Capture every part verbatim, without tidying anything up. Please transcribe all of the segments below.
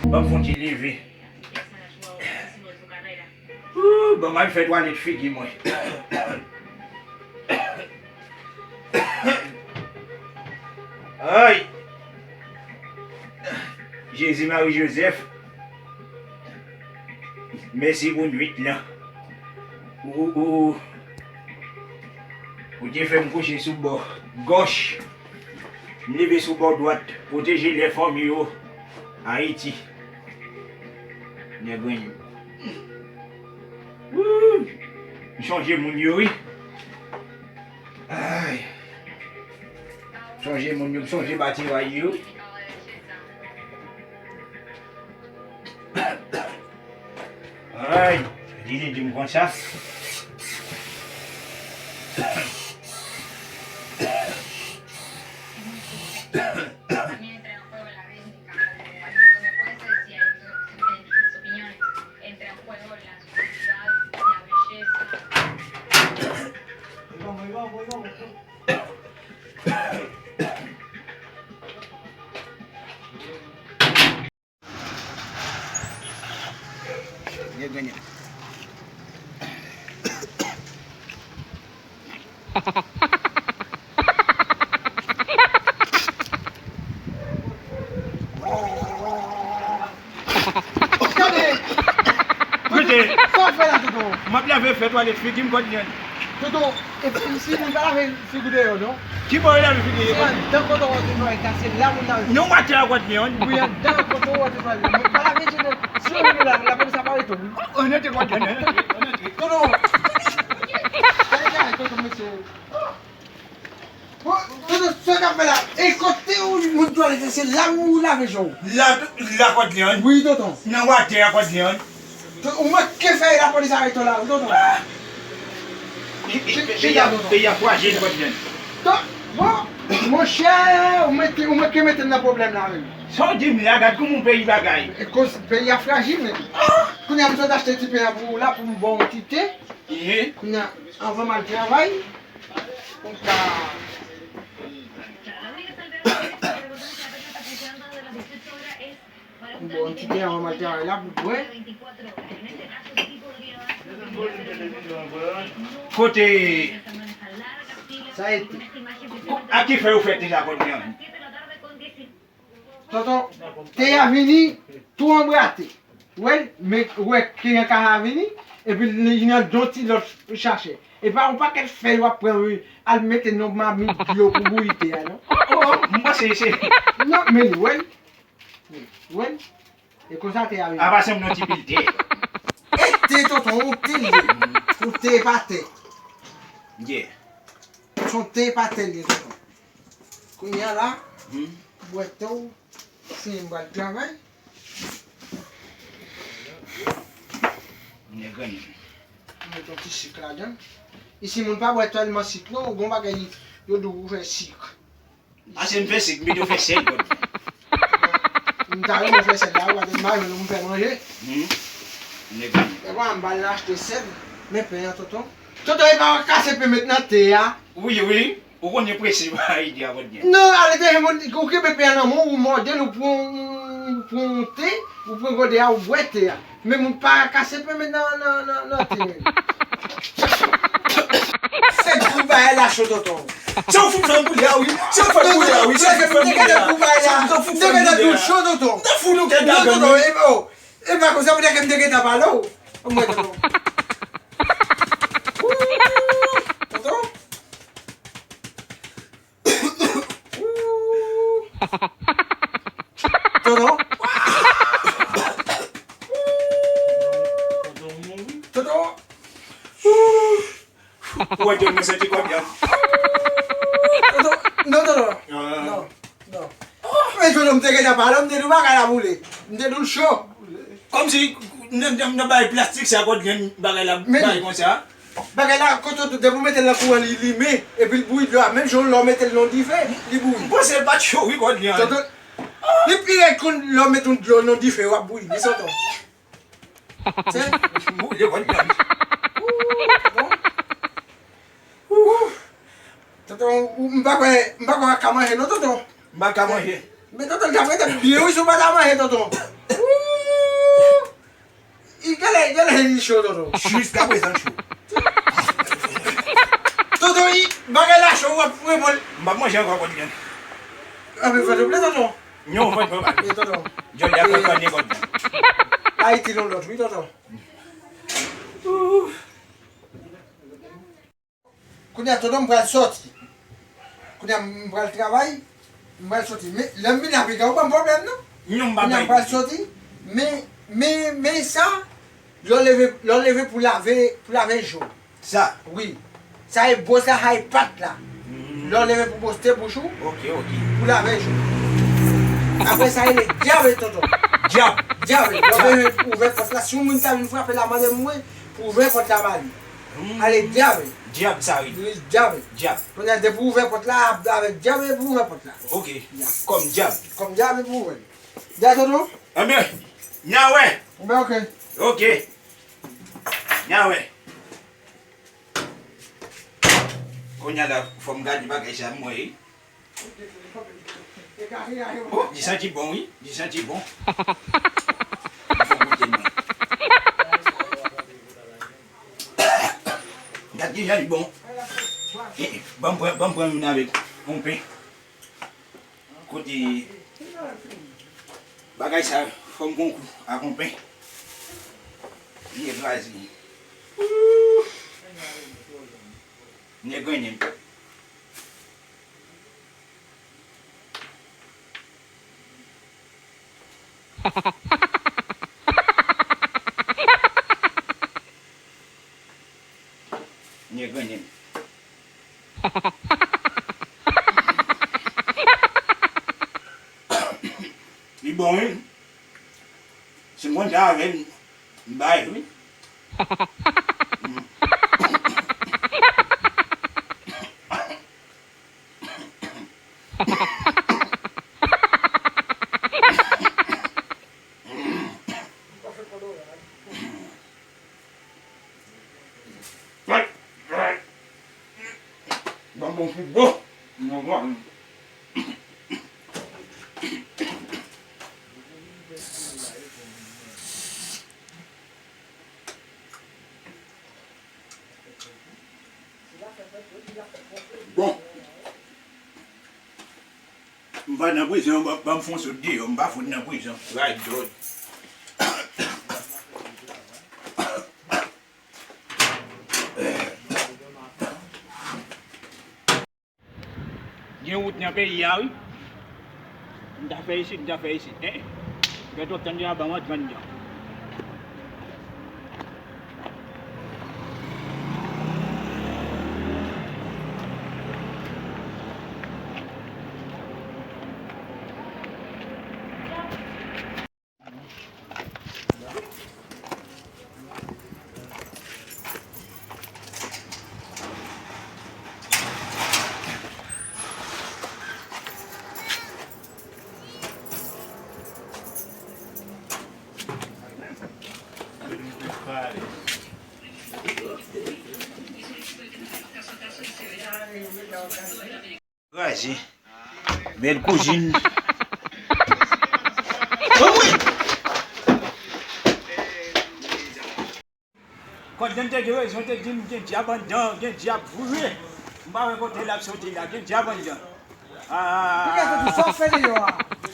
Ban m fè yon ti leve. Ooh, ban m al fè twalèt figi mwen. Ay! Jezi, Mari, Jozèf, mèsi pou nwit lan. Ou, ou, ou, ou te fè m kouche sou bò gòch. M leve sou bò dwat. Pwoteje lè fanmi yo. Ayiti. Nèg renmen. Wouy! M chonje moun yo, wi. Ay. M chonje moun yo, m chonje batway yo. Ay, li di m konsa. Tande! Kote? Sa w fè la, Toto? M ap lave fè twalèt figi m, Kòdlyann. Toto, e, e si moun pa lave figi w deyò, non? Ki bò yo lave figi yo? Se anndan kote w antre twalèt la, se la moun lave. Non, watè a, Kòdlyann. Wi, anndan kote w antre twalèt la. Men pa lave je, non. Si yo vin la, lapolis ap arete w, wi. Oh, ann antre, Kòdlyann, ann antre, ann antre. Toto. Kay, kay, Toto, mesye. Bon, Toto, sa w ap fè la? E kote ou moun twalèt la, se la ou lave je w? La, la, Kòdlyann. Wi, Toto. Nan watè a, Kòdlyann. Toto, ou manke fè lapolis arete w la, wi, Toto. Ah! Peyi a, peyi a frajil, Kòdlyann. Toto, bon, monchè, ou mete, ou manke mete m nan pwoblèm la, menm. Sa w di m la, gad kouman yon peyi bagay. E koz peyi a frajil, menm. Ah! Kounye a, m sot achte ti pen an pou ou la, pou m ba w yon ti te. Ehe. Kounye a, anvan m al travay, Ou ka. Bon, ti te anvan m al travay la pou bwè. Kote. Sa e te. A ki fè yo fè te la, Kòdlyann? Tonton, te a vini, tou anbrate. Ou wè l, men, ou wè, ke yon kay a vini, epi li nan yon ti lòt chache. E pa yon pakèt fèy w ap pran, wi, al mete nan mamit dlo pou bouyi te a, non. Oh, oh, m panse se. Non, men ou wè l. Ou wè l. E konsa te a vini. A pa sanble yon ti pil te. E te, tonton, yon te li ye. Yon te pa te. Yeah. Son te pa te li ye, tonton. Kounye a la, hmm, bwè te w, fini m pral travay. Nèg renmen. Mete yon ti sik ladan. Isi moun pa bwè tèlman sik non, ou gon bagay yo di w pou fè sik. Ase m fè sik, m pito fè sèl, Kòdlyann. M ta renmen fè sèl la, ou pa te m pa jwenn ou m fè manje. Hmm. Nèg renmen. E bon, m pral achte sèl, men pen an, tonton. Tonton, e pa kase pen met nan te a. Wi, wi. Ou konnen prensip Ayiti a, Kòdlyann. Non, ale te, ou kenbe pen an nan men w, ou mòde l, ou pran, ou pran te, ou pran gode a, ou bwè te a. Men moun pa kase pen men nan, nan, nan, nan te. Fè gou bagay la cho, tonton. Se ou fout fè m boule a, wi. Se ou fè m boule a, wi. Se ou fout fè m boule a. Gade gou bagay la. Se ou fout fè m boule a. Gade gou cho, tonton. Nan fou nou gen non, tonton, e, oh. E pa konsa, poutèt ke m te gentan pale w. Mwen, tonton. Tonton? Tonton? Tonton? Ou wè ke mwen santi kòb la. Tonton, non, tonton. Non, non. Men tonton, m te gentan pale w, m te di w bagay la boule. M te di w cho. Kòmsi nan, nan, nan bagay plastik sa, Kòdlyann, bagay la bay konsa. Bagay la, kote w depi w mete l nan kouran, li limen, epi l bouyi dlo a. Menm jan lè w mete l nan dife, li bouyi. M panse l pa t cho wi, Kòdlyann. Tonton, li pi rèd konn lè w mete yon dlo nan dife, w ap bouyi li, tonton. Tè. Boule, Kòdlyann. Tonton, ou, m pa kwè, m pa kwè w ka manje non, tonton. M pa ka manje. Men tonton, l t ap rete byen wi si w pa ta manje, tonton. Li cho, tonton. Jiskaprezan cho. Tonton, i, bagay la cho, w ap reponn. M p ap manje ankò kòd vyann. Anben, fè souple, tonton. Non, fè pa mal. Wi, tonton. Jodi a fè kòd vyann. Ayiti, lon lòt, wi, tonton. Kounye a, tonton, m pral sòti. Kounye a, m pral travay, m pral sòti. Men, lè m vini a piga, ou ban m pwoblèm, non? Non, m pa bay. Kounye a, m pral sòti. Men, men, men sa, lè w leve, lè w leve pou lave, pou lave je w. Sa? Wi. Sa e bwòs la, sa e pat la. Hmm. Lè w leve pou bwòs te bouch ou, ok, ok, pou lave je w. Apre sa, rele dyab, tonton. Dyab? Dyab. Lè w bezwen ouvè pòt la, si yon moun ta vin frape la, mande mwen pou ouvè pòt la ba li. Hmm. Ale, dyab. Dyab sa wi. Wi, dyab. Dyab. Kounye a, depi w ouvè pòt la, avèk dyab epi w ouvè pòt la. Ok. Ya. Kòm dyab. Kòm dyab epi w ouvè l. Dyab, tonton? Anben, n a wè. Anben, ok. Ok. N a wè. Kounye a la, fò m gade bagay sa m wè. Oh, li santi bon, wi. Li santi bon. Li fè goute mwen. Gad kijan li bon. Eh, eh, ban m pran, ban m pran youn avèk yon pen. Kote bagay sa, fò m gon kou ak yon pen. Li kraze. Ooh. Nèg grennen. Nèg grennen. Li bon, wi. Si m konn sa avè l, m bay, wi. Ban m bon kou bon. Bon. M pa nan prizon, ban, ban m fon sot deyò, m pa fout nan prizon. Ray dòd. Gen wout nan peyi a, wi. M ta fè isit, m ta fè isit. Eh, eh. Gen twòp tan deja ban m antre anndan. Kraze. Bèl kouzin. Kòd Dyann te gen rezon, te di m gen dyab anndan, gen dyab vre. M pa wè kote l ap soti la, gen dyab anndan. Ah.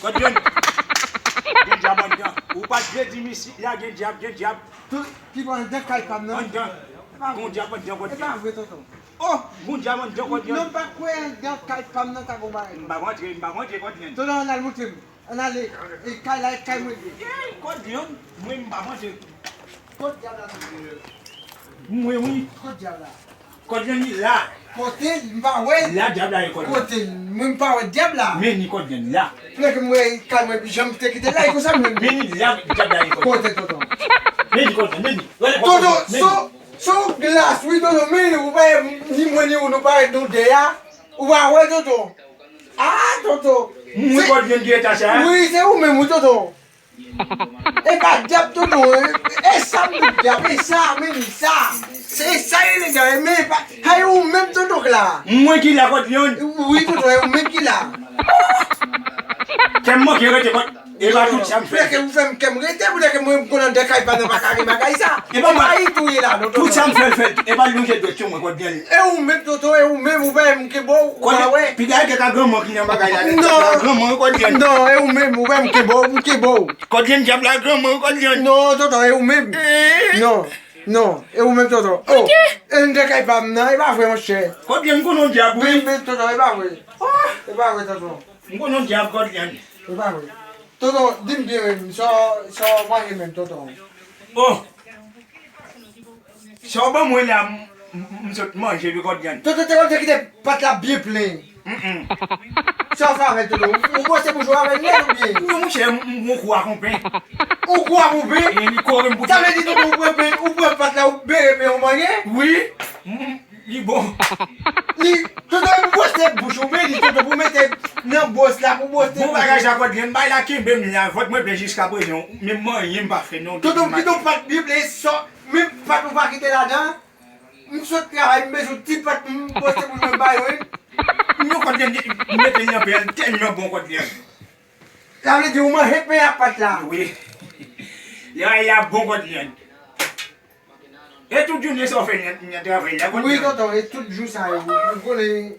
Kòd Dyann. Gen dyab anndan. Ou pa t vle di m isit la, gen dyab, gen dyab. Tout, ki pa anndan kay pa m nan. Anndan. Gon dyab anndan, Kòd Dyann. E pa vre, tonton. Oh, moun dyaman dyan kòd vyann. Non, m pa kwè anndan kay pa m nan ta gon bagay. M p ap rantre, m p ap rantre kòd vyann. Tonton, ann al montre m. Ann ale. E kay la, e kay mwen ye. Ey, kòd vyann, mwen m p ap rantre. Kot dyab la, tonton? Mwen wi. Kot dyab la? Kòd vyann li la. Kote l, m pa wè l. La dyab la ye kòd vyann. Kote l? Mwen m pa wè dyab la. Men ni kòd vyann la. Fòk mwen kay mwen, pi jan m te kite l la, e konsa m jwenn li. Men ni la dyab la ye kòd vyann. Kote, tonton? Men ni kòd vyann, men ni. Tonton, so, Son glas, wi, tonton, men ou pa, ni mwen ni ou, nou parèt nou de a. Ou pa wè, tonton? Ah, tonton. Mwen kòd vyann ki eta sa? Wi, se ou menm, wi, tonton. E pa dyab, tonton, e, e sa m di dyab, e sa, men sa. Se sa, e le dyab, men e pa, hay ou menm, tonton, k la. Mwen ki la kòd vyann? Wi, tonton, e ou menm ki la. Kè m manke rete kot. E pa tout sa m fè. Poutèt ke ou fè m kè m rete, poutèt ke mwen m konn anndan kay pa m nan pa ka gen bagay sa. E pa mwen. Mayi tou ye la, non, tonton. Tout sa m fè, l fè. E pa l lonje dwèt sou mwen, Godlian. E ou menm, tonton, e ou menm, ou pa wè m kenbe w, ou pa wè. Piga e kèk a granmoun ki nan bagay la. Non. Granmoun, Godlian. Non, e ou menm, ou pa wè m kenbe w, m kenbe w. Godlian, dyab la granmoun, Godlian. Non, tonton, e ou menm. Non, non, e ou menm, tonton. Oh, e anndan kay pa m nan, e pa vre, monchè. Godlian, m konn yon dyab, wi. Men, men, tonton, e pa vre. E pa vre, tonton. M konn yon dyab, Godlian. E pa vre. Tonton, di m byen menm, sa w, sa w manje menm, tonton? Oh! Sa w ban mwen la, m, m, m sot manje, wi, Godlian. Tonton, te konn kite pat la byen plen. Mm, mm. Sa w fè avè l, tonton? Ou, ou bwose bouch ou avè l nèt oubyen? Non, monchè, m, m, m gon kou a konpen. Ou kou a konpen? E, li kore m pou. Sa vle di, tonton, ou pran pen, ou pran pat la, ou bere pen, ou manje? Wi. M, m, Li bon. Li, tonton, ou bwose bouch ou, men li, tonton, pou mete nan bwòs la, pou bwose bouch ou. Bon bagay sa, Godlian, bay la kenbe m la, vant mwen plen jiska prezan, menm manyen m pa fè non. Tonton, m kite w pat byen plen, sò, menm pat ou pa kite ladan. M sot travay, m bezwen ti pat, m bwose bouch mwen bay ou, wi. Non, Godlian, m mete l nan pen an, tèlman bon, Godlian. Sa vle di ou manje pen ak pat la? Wi. Travay la bon, Godlian. E tout jounen sa w fè nan, nan travay la, Godlian? Wi, tonton, e tout jou sa yo. Ou konnen,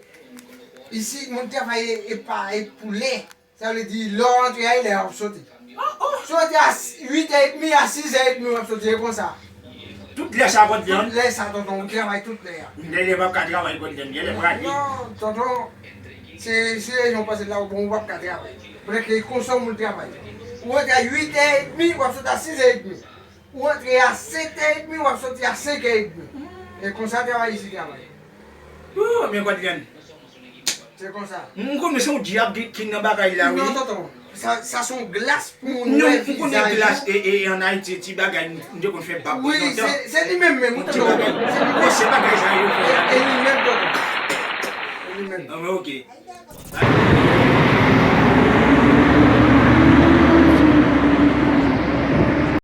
isi, moun travay e, e pa, e pou lè. Sa vle di, lè w antre a, e lè w ap soti. Si w antre a uit è edmi, a sis è edmi w ap soti, e konsa. Tout lè sa, Godlian? Tout lè sa, tonton, ou travay tout lè a. Gen lè m p ap ka travay, Godlian, gen lè m rale. Non, tonton, se, se rezon paske la, ou bon, ou p ap ka travay. Paske konsa moun travay. Ou antre a uit è edmi, w ap soti a sis è edmi. Ou antre a sèt è edmi, w ap soti a senk è edmi. E konsa travay isi travay. Oh, men Godlian. Se konsa. M konnen se yon dyab ki, ki nan bagay la, wi. Non, tonton. Sa, sa se yon glas pou moun wè vizaj ou. Non, m konnen glas e, e, e ann Ayiti, ti bagay, m, m te konn fè bab mwen lontan. Wi, se, se li menm menm, wi, tonton. Ti bagay. Se li menm. Bon, se bagay sa yo fè la. E, e li menm, tonton. E li menm. Ah, men ok.